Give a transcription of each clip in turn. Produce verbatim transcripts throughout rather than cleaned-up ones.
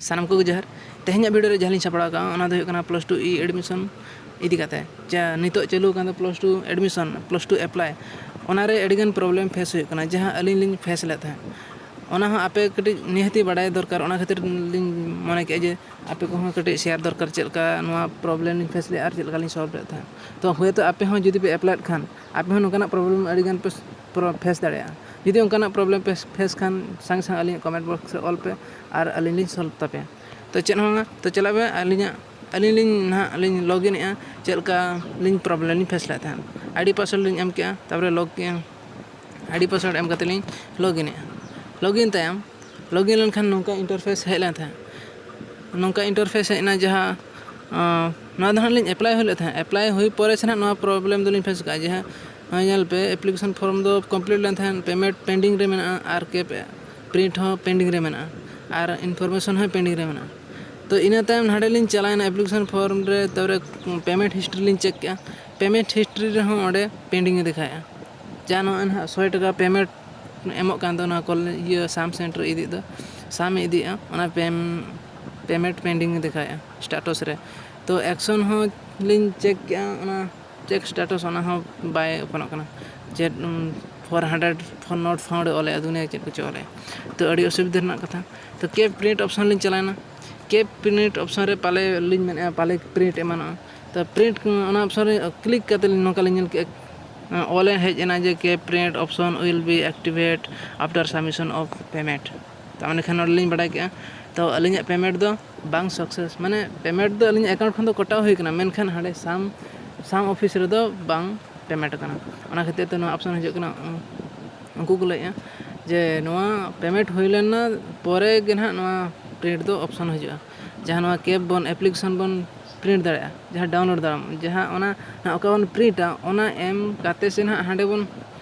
ᱥᱟᱱᱟᱢ ᱠᱚᱜᱮ ᱡᱚᱦᱟᱨ᱾ ᱛᱮᱦᱮᱧᱟᱜ ᱵᱷᱤᱰᱤᱭᱳ ᱨᱮ ᱡᱟᱦᱟᱸ ᱞᱤᱧ ᱥᱟᱯᱲᱟᱣ ᱠᱟᱜᱼᱟ, ᱚᱱᱟ ᱫᱚ ᱦᱩᱭᱩᱜ ᱠᱟᱱᱟ ᱯᱞᱟᱥ ᱴᱩ ᱤ ᱮᱰᱢᱤᱥᱚᱱ ᱤᱫᱤ ᱠᱟᱛᱮ᱾ ᱡᱟ ᱱᱤᱛᱚᱜ ᱪᱟᱹᱞᱩ ᱟᱠᱟᱱ ᱫᱚ plus two admission, plus two apply, ᱚᱱᱟᱨᱮ ᱟᱹᱰᱤᱜᱟᱱ ᱯᱨᱚᱵᱞᱮᱢ ᱯᱷᱮᱥ ᱦᱩᱭᱩᱜ ᱠᱟᱱᱟ, ᱡᱟᱦᱟᱸ ᱟᱹᱞᱤᱧ ᱞᱤᱧ ᱯᱷᱮᱥ ᱞᱮᱫ ᱛᱟᱦᱮᱸᱫ᱾ ᱚᱱᱟ ᱦᱚᱸ ᱟᱯᱮ ᱠᱟᱹᱴᱤᱡ ᱱᱤᱦᱟᱹᱛᱤ ᱵᱟᱲᱟᱭ ᱫᱚᱨᱠᱟᱨ᱾ ᱚᱱᱟ ᱠᱷᱟᱹᱛᱤᱨ ᱞᱤᱧ ᱢᱚᱱᱮ ᱠᱮᱫᱼᱟ ᱡᱮ ᱟᱯᱮ ᱠᱚᱦᱚᱸ ᱠᱟᱹᱴᱤᱡ ᱥᱮᱭᱟᱨ ᱫᱚᱨᱠᱟᱨ, ᱪᱮᱫ ᱞᱮᱠᱟ ᱱᱚᱣᱟ ᱯᱨᱚᱵᱞᱮᱢ ᱞᱤᱧ ᱯᱷᱮᱥ ᱞᱮᱫᱼᱟ ᱟᱨ ᱪᱮᱫ ᱞᱮᱠᱟ ᱞᱤᱧ ᱥᱚᱞᱵᱷ ᱞᱮᱫ ᱛᱟᱦᱮᱸᱫ᱾ ᱛᱚ ᱦᱳᱭᱛᱳ ᱟᱯᱮ ᱦᱚᱸ ᱡᱩᱫᱤ ᱯᱮ ᱮᱯᱞᱟᱭᱮᱫ ᱠᱷᱟᱱ, ᱟᱯᱮ ᱦᱚᱸ ᱱᱚᱝᱠᱟᱱᱟᱜ ᱯᱨᱚᱵᱞᱮᱢ ᱟᱹᱰᱤᱜᱟᱱ ᱯᱮ ᱯᱷᱮᱥ ᱫᱟᱲᱮᱭᱟᱜᱼᱟ᱾ ᱡᱩᱫᱤ ᱚᱱᱠᱟᱱᱟᱜ ᱯᱨᱚᱵᱞᱮᱢ ᱯᱮ ᱯᱷᱮᱥ ᱠᱷᱟᱱ, ᱥᱟᱝ ᱥᱟᱝ ᱟᱹᱞᱤᱧᱟᱜ ᱠᱚᱢᱮᱱᱴ ᱵᱚᱠᱥ ᱨᱮ ᱚᱞ ᱯᱮ ᱟᱨ ᱟᱹᱞᱤᱧ ᱞᱤᱧ ᱥᱚᱞᱵᱷ ᱛᱟᱯᱮᱭᱟ᱾ ᱛᱚ ᱪᱮᱫ ᱦᱚᱸ ᱵᱟᱝᱟ, ᱛᱚ ᱪᱟᱞᱟᱜ ᱯᱮ ᱟᱹᱞᱤᱧᱟᱜ, ᱟᱹᱞᱤᱧ ᱞᱤᱧ ᱱᱟᱦᱟᱜ ᱞᱤᱧ ᱞᱚᱜᱤᱱ ᱮᱫᱼᱟ, ᱪᱮᱫ ᱞᱮᱠᱟ ᱞᱤᱧ ᱯᱨᱚᱵᱞᱮᱢ ᱞᱤᱧ ᱯᱷᱮᱥ ᱞᱮᱫ ᱛᱟᱦᱮᱸᱫ᱾ ᱟᱭᱰᱤ ᱯᱟᱥᱣᱟᱨᱰ ᱞᱤᱧ ᱮᱢ ᱠᱮᱜᱼᱟ, ᱛᱟᱨᱯᱚᱨᱮ ᱞᱚᱜ ᱠᱮᱜᱼᱟ, ᱟᱭᱰᱤ ᱯᱟᱥᱣᱟᱨᱰ ᱮᱢ ᱠᱟᱛᱮ ᱞᱤᱧ ᱞᱚᱜᱤᱱ ᱮᱫᱼᱟ᱾ ᱞᱚᱜᱤᱱ ᱛᱟᱭᱚᱢ, ᱞᱚᱜᱤᱱ ᱞᱮᱱᱠᱷᱟᱱ ᱱᱚᱝᱠᱟ ᱤᱱᱴᱟᱨᱯᱷᱮᱥ ᱦᱮᱡ ᱞᱮᱱ ᱛᱟᱦᱮᱸᱫ᱾ ᱱᱚᱝᱠᱟ ᱤᱱᱴᱟᱨᱯᱷᱮᱥ ᱦᱮᱡ ᱮᱱᱟ, ᱡᱟᱦᱟᱸ, ᱟᱸ, ᱱᱚᱣᱟ ᱫᱚ ᱦᱟᱸᱜ ᱞᱤᱧ ᱮᱯᱞᱟᱭ ᱦᱩᱭ ᱞᱮᱫ ᱛᱟᱦᱮᱸᱫ᱾ ᱮᱯᱞᱟᱭ ᱦᱩᱭ ᱯᱚᱨᱮ ᱥᱮ ᱱᱟᱦᱟᱜ ᱱᱚᱣᱟ ᱯᱨᱚᱵᱞᱮᱢ ᱫᱚᱞᱤᱧ ᱯᱷᱮᱥ ᱠᱟᱜᱼᱟ, ᱡᱟᱦᱟᱸ, ᱱᱚᱜᱼᱚᱭ ᱧᱮᱞ ᱯᱮ, ᱮᱯᱞᱤᱠᱮᱥᱚᱱ ᱯᱷᱚᱨᱢ ᱫᱚ ᱠᱚᱢᱯᱞᱤᱴ ᱞᱮᱱ ᱛᱟᱦᱮᱸᱫ, ᱯᱮᱢᱮᱱᱴ ᱯᱮᱱᱰᱤᱝ ᱨᱮ ᱢᱮᱱᱟᱜᱼᱟ ᱟᱨ ᱠᱮᱯ ᱯᱨᱤᱱᱴ ᱦᱚᱸ ᱯᱮᱱᱰᱤᱝ ᱨᱮ ᱢᱮᱱᱟᱜᱼᱟ ᱟᱨ ᱤᱱᱯᱷᱚᱨᱢᱮᱥᱚᱱ ᱦᱚᱸ ᱯᱮᱱᱰᱤᱝ ᱨᱮ ᱢᱮᱱᱟᱜᱼᱟ᱾ ᱛᱚ ᱤᱱᱟᱹ ᱛᱟᱭᱚᱢ ᱱᱟᱰᱮ ᱞᱤᱧ ᱪᱟᱞᱟᱣᱮᱱᱟ ᱮᱯᱞᱤᱠᱮᱥᱚᱱ ᱯᱷᱚᱨᱢ ᱨᱮ, ᱛᱟᱨᱯᱚᱨᱮ ᱯᱮᱢᱮᱱᱴ ᱦᱤᱥᱴᱨᱤ ᱞᱤᱧ ᱪᱮᱠ ᱠᱮᱜᱼᱟ᱾ ᱯᱮᱢᱮᱱᱴ ᱦᱤᱥᱴᱨᱤ ᱨᱮᱦᱚᱸ ᱚᱸᱰᱮ ᱯᱮᱱᱰᱤᱝ ᱮ ᱫᱮᱠᱷᱟᱣᱮᱫᱼᱟ᱾ ᱡᱟᱦᱟᱸ ᱱᱚᱜᱼᱚᱭ ᱱᱟᱦᱟᱜ ᱥᱚᱭ ᱴᱟᱠᱟ ᱯᱮᱢᱮᱱᱴ ᱮᱢᱚᱜ ᱠᱟᱱ ᱫᱚ, ᱱᱚᱣᱟ ᱠᱚᱞ ᱤᱭᱟᱹ ᱥᱟᱢ ᱥᱮᱱᱴᱟᱨ ᱤᱫᱤᱭᱮᱫ ᱫᱚ, ᱥᱟᱢ ᱮ ᱤᱫᱤᱭᱮᱫᱼᱟ, ᱚᱱᱟ ᱯᱮᱢ-, ᱯᱮᱢᱮᱱᱴ ᱯᱮᱱᱰᱤᱝ ᱮ ᱫᱮᱠᱷᱟᱣᱮᱫᱼᱟ ᱥᱴᱮᱴᱟᱥ ᱨᱮ᱾ ᱛᱚ ᱮᱠᱥᱚᱱ ᱦᱚᱸ ᱞᱤᱧ ᱪᱮᱠ ᱠᱮᱜᱼᱟ, ᱚᱱᱟ ᱪᱮᱠ ᱥᱴᱮᱴᱟᱥ, ᱚᱱᱟ ᱦᱚᱸ ᱵᱟᱭ ᱳᱯᱮᱱᱚᱜ ᱠᱟᱱᱟ᱾ ᱪᱮᱫ, ᱩᱢ, four hundred four not found ᱮ ᱚᱞᱮᱜᱼᱟ, ᱫᱩᱱᱤᱭᱟᱹ ᱪᱮᱫ ᱠᱚᱪᱚ ᱚᱞᱮᱜᱼᱟ᱾ ᱛᱚ ᱟᱹᱰᱤ ᱚᱥᱩᱵᱤᱫᱷᱟ ᱨᱮᱱᱟᱜ ᱠᱟᱛᱷᱟ᱾ ᱛᱚ ᱠᱮᱯ ᱯᱨᱤᱱᱴ ᱚᱯᱥᱚᱱ ᱞᱤᱧ ᱪᱟᱞᱟᱣᱮᱱᱟ᱾ ᱠᱮᱯ ᱯᱨᱤᱱᱴ ᱚᱯᱥᱚᱱ ᱨᱮ ᱯᱟᱞᱮ ᱞᱤᱧ ᱢᱮᱱᱮᱫᱼᱟ, ᱯᱟᱞᱮ ᱯᱨᱤᱱᱴ ᱮᱢᱟᱱᱚᱜᱼᱟ᱾ ᱛᱚ ᱯᱨᱤᱱᱴ ᱚᱱᱟ ᱚᱯᱥᱚᱱ ᱨᱮ ᱠᱞᱤᱠ ᱠᱟᱛᱮ ᱞᱤᱧ ᱱᱚᱝᱠᱟ ᱞᱤᱧ ᱧᱮᱞ ᱠᱮᱜᱼᱟ, ᱚᱞ ᱦᱮᱡ ᱮᱱᱟ ᱡᱮ, "Cap print option will be activate after submission of payment." ᱛᱚ ᱮᱸᱰᱮᱠᱷᱟᱱ ᱱᱚᱰᱮ ᱞᱤᱧ ᱵᱟᱰᱟᱭ ᱠᱮᱜᱼᱟ, ᱛᱚ ᱟᱹᱞᱤᱧᱟᱜ ᱯᱮᱢᱮᱱᱴ ᱫᱚ ᱵᱟᱝ ᱥᱟᱠᱥᱮᱥ, ᱢᱟᱱᱮ ᱯᱮᱢᱮᱱᱴ ᱫᱚ ᱟᱹᱞᱤᱧᱟᱜ ᱮᱠᱟᱣᱩᱱᱴ ᱠᱷᱚᱱ ᱫᱚ ᱠᱚᱴᱟᱣ ᱦᱩᱭ ᱠᱟᱱᱟ, ᱢᱮᱱᱠᱷᱟᱱ ᱦᱟᱸᱰᱮ ᱥᱟᱢ, ᱥᱟᱢ ᱚᱯᱷᱤᱥ ᱨᱮᱫᱚ ᱵᱟᱝ ᱯᱮᱢᱮᱱᱴ ᱠᱟᱱᱟ᱾ ᱚᱱᱟ ᱠᱷᱟᱹᱛᱤᱨ ᱛᱮ ᱱᱚᱣᱟ ᱚᱯᱥᱚᱱ ᱦᱤᱡᱩᱜ ᱠᱟᱱᱟ᱾ ᱩᱱᱠᱩ ᱠᱚ ᱞᱟᱹᱭᱮᱫᱼᱟ ᱡᱮ ᱱᱚᱣᱟ ᱯᱮᱢᱮᱱᱴ ᱦᱩᱭ ᱞᱮᱱᱟ ᱯᱚᱨᱮ ᱜᱮ ᱱᱟᱦᱟᱜ ᱱᱚᱣᱟ ᱯᱨᱤᱱᱴ ᱫᱚ ᱚᱯᱥᱚᱱ ᱦᱤᱡᱩᱜᱼᱟ, ᱡᱟᱦᱟᱸ ᱱᱚᱣᱟ ᱠᱮᱯ ᱵᱚᱱ ᱮᱯᱞᱤᱠᱮᱥᱚᱱ ᱵᱚᱱ ᱯᱨᱤᱱᱴ ᱫᱟᱲᱮᱭᱟᱜᱼᱟ, ᱡᱟᱦᱟᱸ ᱰᱟᱣᱩᱱᱞᱳᱰ ᱫᱟᱲᱮᱭᱟᱜᱼᱟ, ᱡᱟᱦᱟᱸ ᱚᱱᱟ ᱱᱟᱦᱟᱜ ᱚᱠᱟ ᱵᱚᱱ ᱯᱨᱤᱱᱴᱟ, ᱚᱱᱟ ᱮᱢ ᱠᱟᱛᱮ ᱥᱮ ᱱᱟᱦᱟᱜ ᱦᱟᱸᱰᱮ ᱵᱚᱱ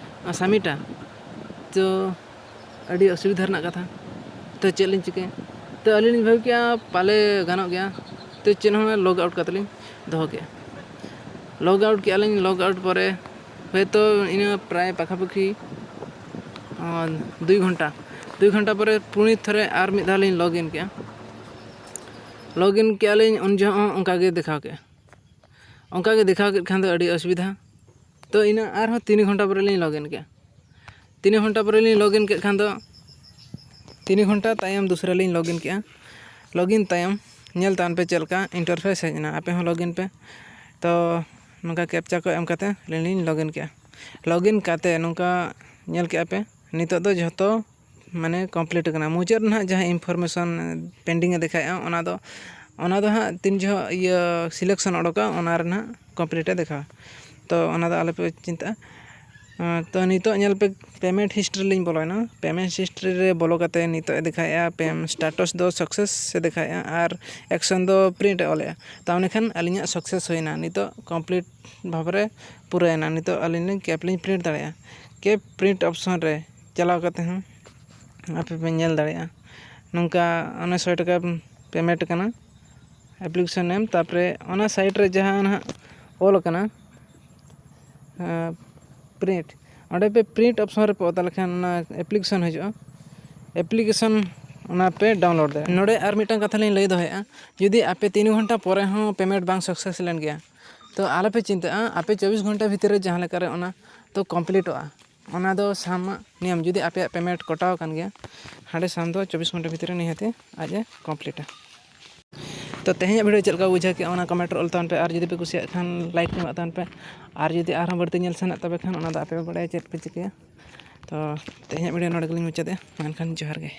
ᱥᱟᱵᱢᱤᱴᱟ᱾ ᱛᱚ ᱟᱹᱰᱤ ᱚᱥᱩᱵᱤᱫᱷᱟ ᱨᱮᱱᱟᱜ ᱠᱟᱛᱷᱟ᱾ ᱛᱚ ᱪᱮᱫ ᱞᱤᱧ ᱪᱤᱠᱟᱹᱭᱟ? ᱛᱚ ᱟᱹᱞᱤᱧ ᱞᱤᱧ ᱵᱷᱟᱹᱵᱤ ᱠᱮᱜᱼᱟ ᱯᱟᱞᱮ ᱜᱟᱱᱚᱜ ᱜᱮᱭᱟ᱾ ᱛᱚ ᱪᱮᱫ ᱦᱚᱸ ᱵᱟᱝ, ᱞᱚᱜ ᱟᱣᱩᱴ ᱠᱟᱛᱮ ᱞᱤᱧ ᱫᱚᱦᱚ ᱠᱮᱜᱼᱟ᱾ ᱞᱚᱜ ᱟᱣᱩᱴ ᱠᱮᱜᱼᱟ ᱞᱤᱧ᱾ ᱞᱚᱜ ᱟᱣᱩᱴ ᱯᱚᱨᱮ ᱦᱚᱭᱛᱳ ᱤᱱᱟᱹ ᱯᱨᱟᱭ ᱯᱟᱠᱷᱟᱯᱟᱠᱷᱤ, ᱟᱸ, ᱫᱩᱭ ᱜᱷᱚᱱᱴᱟ, ᱫᱩᱭ ᱜᱷᱚᱱᱴᱟ ᱯᱚᱨᱮ ᱯᱩᱱᱤᱛ ᱛᱷᱚᱨᱮ ᱟᱨ ᱢᱤᱫ ᱫᱷᱟᱣ ᱞᱤᱧ ᱞᱚᱜ ᱤᱱ ᱠᱮᱜᱼᱟ᱾ ᱞᱚᱜᱤᱱ ᱠᱮᱜᱼᱟ ᱞᱤᱧ, ᱩᱱ ᱡᱚᱦᱚᱜ ᱦᱚᱸ ᱚᱱᱠᱟ ᱜᱮ ᱫᱮᱠᱷᱟᱣ ᱠᱮᱜᱼᱟ᱾ ᱚᱱᱠᱟ ᱜᱮ ᱫᱮᱠᱷᱟᱣ ᱠᱮᱫ ᱠᱷᱟᱱ ᱫᱚ ᱟᱹᱰᱤ ᱚᱥᱩᱵᱤᱫᱷᱟ᱾ ᱛᱚ ᱤᱱᱟᱹ ᱟᱨᱦᱚᱸ ᱛᱤᱱ ᱜᱷᱚᱱᱴᱟ ᱯᱚᱨᱮ ᱞᱤᱧ ᱞᱚᱜᱤᱱ ᱠᱮᱜᱼᱟ᱾ ᱛᱤᱱ ᱜᱷᱚᱱᱴᱟ ᱯᱚᱨᱮ ᱞᱤᱧ ᱞᱚᱜᱤᱱ ᱠᱮᱫ ᱠᱷᱟᱱ ᱫᱚ ᱛᱤᱱ ᱜᱷᱚᱱᱴᱟ ᱛᱟᱭᱚᱢ ᱫᱩᱥᱨᱟ ᱞᱤᱧ ᱞᱚᱜᱤᱱ ᱠᱮᱜᱼᱟ᱾ ᱞᱚᱜᱤᱱ ᱛᱟᱭᱚᱢ ᱧᱮᱞ ᱛᱟᱵᱚᱱ ᱯᱮ ᱪᱮᱫ ᱞᱮᱠᱟ ᱤᱱᱴᱟᱨᱯᱷᱮᱥ ᱦᱮᱡ ᱮᱱᱟ᱾ ᱟᱯᱮ ᱦᱚᱸ ᱞᱚᱜᱤᱱ ᱯᱮ᱾ ᱛᱚ ᱱᱚᱝᱠᱟ ᱠᱮᱯᱪᱟ ᱠᱚ ᱮᱢ ᱠᱟᱛᱮ ᱟᱹᱞᱤᱧ ᱞᱤᱧ ᱞᱚᱜᱤᱱ ᱠᱮᱜᱼᱟ᱾ ᱞᱚᱜᱤᱱ ᱠᱟᱛᱮ ᱱᱚᱝᱠᱟ ᱧᱮᱞ ᱠᱮᱜᱼᱟ ᱯᱮ, ᱱᱤᱛᱚᱜ ᱫᱚ ᱡᱷᱚᱛᱚ ᱢᱟᱱᱮ ᱠᱚᱢᱯᱞᱤᱴ ᱟᱠᱟᱱᱟ᱾ ᱢᱩᱪᱟᱹᱫ ᱨᱮᱱᱟᱜ ᱡᱟᱦᱟᱸ ᱤᱱᱯᱷᱚᱨᱢᱮᱥᱚᱱ ᱯᱮᱱᱰᱤᱝ ᱮ ᱫᱮᱠᱷᱟᱣᱮᱫᱼᱟ, ᱚᱱᱟ ᱫᱚ ᱚᱱᱟ ᱫᱚ ᱦᱟᱸᱜ ᱛᱤᱱ ᱡᱚᱦᱚᱜ ᱤᱭᱟᱹ ᱥᱤᱞᱮᱠᱥᱚᱱ ᱚᱰᱚᱠᱟ, ᱚᱱᱟ ᱨᱮᱱᱟᱜ ᱠᱚᱢᱯᱞᱤᱴ ᱮ ᱫᱮᱠᱷᱟᱣᱟ᱾ ᱛᱚ ᱚᱱᱟ ᱫᱚ ᱟᱞᱚᱯᱮ ᱪᱤᱱᱛᱟᱹᱜᱼᱟ᱾ ᱟᱸ, ᱛᱚ ᱱᱤᱛᱚᱜ ᱧᱮᱞ ᱯᱮ, ᱯᱮᱢᱮᱱᱴ ᱦᱤᱥᱴᱨᱤ ᱞᱤᱧ ᱵᱚᱞᱚᱭᱮᱱᱟ᱾ ᱯᱮᱢᱮᱱᱴ ᱦᱤᱥᱴᱨᱤ ᱨᱮ ᱵᱚᱞᱚ ᱠᱟᱛᱮ ᱱᱤᱛᱚᱜ ᱮ ᱫᱮᱠᱷᱟᱣᱮᱫᱼᱟ, ᱯᱮᱢ ᱥᱴᱟᱴᱟᱥ ᱫᱚ ᱥᱟᱠᱥᱮᱥ ᱮ ᱫᱮᱠᱷᱟᱣᱮᱫᱼᱟ ᱟᱨ ᱮᱠᱥᱚᱱ ᱫᱚ ᱯᱨᱤᱱᱴ ᱮ ᱚᱞᱮᱫᱼᱟ᱾ ᱛᱟᱦᱚᱞᱮ ᱠᱷᱟᱱ ᱟᱹᱞᱤᱧᱟᱜ ᱥᱟᱠᱥᱮᱥ ᱦᱩᱭᱱᱟ, ᱱᱤᱛᱚᱜ ᱠᱚᱢᱯᱞᱤᱴ ᱵᱷᱟᱵᱽ ᱨᱮ ᱯᱩᱨᱟᱹᱣᱮᱱᱟ᱾ ᱱᱤᱛᱚᱜ ᱟᱹᱞᱤᱧ ᱞᱤᱧ ᱠᱮᱯ ᱞᱤᱧ ᱯᱨᱤᱱᱴ ᱫᱟᱲᱮᱭᱟᱜᱼᱟ᱾ ᱠᱮᱯ ᱯᱨᱤᱱᱴ ᱚᱯᱥᱚᱱ ᱨᱮ ᱪᱟᱞᱟᱣ ᱠᱟᱛᱮ ᱦᱚᱸ ᱟᱯᱮ ᱯᱮ ᱧᱮᱞ ᱫᱟᱲᱮᱭᱟᱜᱼᱟ᱾ ᱱᱚᱝᱠᱟ ᱚᱱᱮ ᱥᱚᱭ ᱴᱟᱠᱟ ᱯᱮᱢᱮᱱᱴ ᱠᱟᱱᱟ, ᱮᱯᱞᱤᱠᱮᱥᱚᱱ ᱱᱮᱢ, ᱛᱟᱨᱯᱚᱨᱮ ᱚᱱᱟ ᱥᱟᱭᱤᱰ ᱨᱮ ᱡᱟᱦᱟᱸ ᱱᱟᱦᱟᱜ ᱚᱞ ᱟᱠᱟᱱᱟ, ᱟᱸ, ᱯᱨᱤᱱᱴ, ᱚᱸᱰᱮ ᱯᱮ ᱯᱨᱤᱱᱴ ᱚᱯᱥᱚᱱ ᱨᱮ ᱯᱮ ᱚᱛᱟ ᱞᱮᱠᱷᱟᱱ ᱚᱱᱟ ᱮᱯᱞᱤᱠᱮᱥᱚᱱ ᱦᱤᱡᱩᱜᱼᱟ᱾ ᱮᱯᱞᱤᱠᱮᱥᱚᱱ ᱚᱱᱟ ᱯᱮ ᱰᱟᱣᱩᱱᱞᱳᱰ ᱫᱟᱲᱮᱭᱟᱜᱼᱟ᱾ ᱱᱚᱰᱮ ᱟᱨ ᱢᱤᱫᱴᱟᱝ ᱠᱟᱛᱷᱟ ᱞᱤᱧ ᱞᱟᱹᱭ ᱫᱚᱦᱚᱭᱮᱫᱼᱟ, ᱡᱩᱫᱤ ᱟᱯᱮ ᱛᱤᱱ ᱜᱷᱚᱱᱴᱟ ᱯᱚᱨᱮ ᱦᱚᱸ ᱯᱮᱢᱮᱱᱴ ᱵᱟᱝ ᱥᱟᱠᱥᱮᱥ ᱞᱮᱱ ᱜᱮᱭᱟ, ᱛᱚ ᱟᱞᱚᱯᱮ ᱪᱤᱱᱛᱟᱹᱜᱼᱟ, ᱟᱯᱮ ᱪᱚᱵᱵᱤᱥ ᱜᱷᱚᱱᱴᱟ ᱵᱷᱤᱛᱤᱨ ᱨᱮ ᱡᱟᱦᱟᱸ ᱞᱮᱠᱟᱨᱮ ᱚᱱᱟ ᱫᱚ ᱠᱚᱢᱯᱞᱤᱴᱚᱜᱼᱟ᱾ ᱚᱱᱟ ᱫᱚ ᱥᱟᱢ ᱱᱤᱭᱚᱢ, ᱡᱩᱫᱤ ᱟᱯᱮᱭᱟᱜ ᱯᱮᱢᱮᱱᱴ ᱠᱚᱴᱟᱣ ᱟᱠᱟᱱ ᱜᱮᱭᱟ, ᱦᱟᱸᱰᱮ ᱥᱟᱢ ᱫᱚ ᱪᱚᱵᱵᱤᱥ ᱜᱷᱚᱱᱴᱟ ᱵᱷᱤᱛᱤᱨ ᱨᱮ ᱱᱤᱦᱟᱹᱛ ᱟᱡ ᱮ ᱠᱚᱢᱯᱞᱤᱴᱟ᱾ ᱛᱚ ᱛᱮᱦᱮᱧᱟᱜ ᱵᱷᱤᱰᱤᱭᱳ ᱪᱮᱫ ᱞᱮᱠᱟ ᱵᱩᱡᱷᱟᱹᱣ ᱠᱮᱜᱼᱟ, ᱚᱱᱟ ᱠᱚᱢᱮᱱᱴ ᱨᱮ ᱚᱞ ᱛᱟᱵᱚᱱ ᱯᱮ, ᱟᱨ ᱡᱩᱫᱤ ᱯᱮ ᱠᱩᱥᱤᱭᱟᱜ ᱠᱷᱟᱱ ᱞᱟᱭᱤᱠ ᱮᱢᱟᱜ ᱛᱟᱵᱚᱱ ᱯᱮ, ᱟᱨ ᱡᱩᱫᱤ ᱟᱨᱦᱚᱸ ᱵᱟᱹᱲᱛᱤ ᱧᱮᱞ ᱥᱟᱱᱟᱭᱮᱫ ᱛᱟᱯᱮ ᱠᱷᱟᱱ ᱚᱱᱟ ᱫᱚ ᱟᱯᱮ ᱯᱮ ᱵᱟᱲᱟᱭᱟ ᱪᱮᱫ ᱯᱮ ᱪᱤᱠᱟᱹᱭᱟ᱾ ᱛᱚ ᱛᱮᱦᱮᱧᱟᱜ ᱵᱷᱤᱰᱤᱭᱳ ᱱᱚᱰᱮ ᱜᱮᱞᱤᱧ ᱢᱩᱪᱟᱹᱫᱮᱜᱼᱟ, ᱢᱟ ᱮᱱᱠᱷᱟᱱ ᱡᱚᱦᱟᱨ ᱜᱮ᱾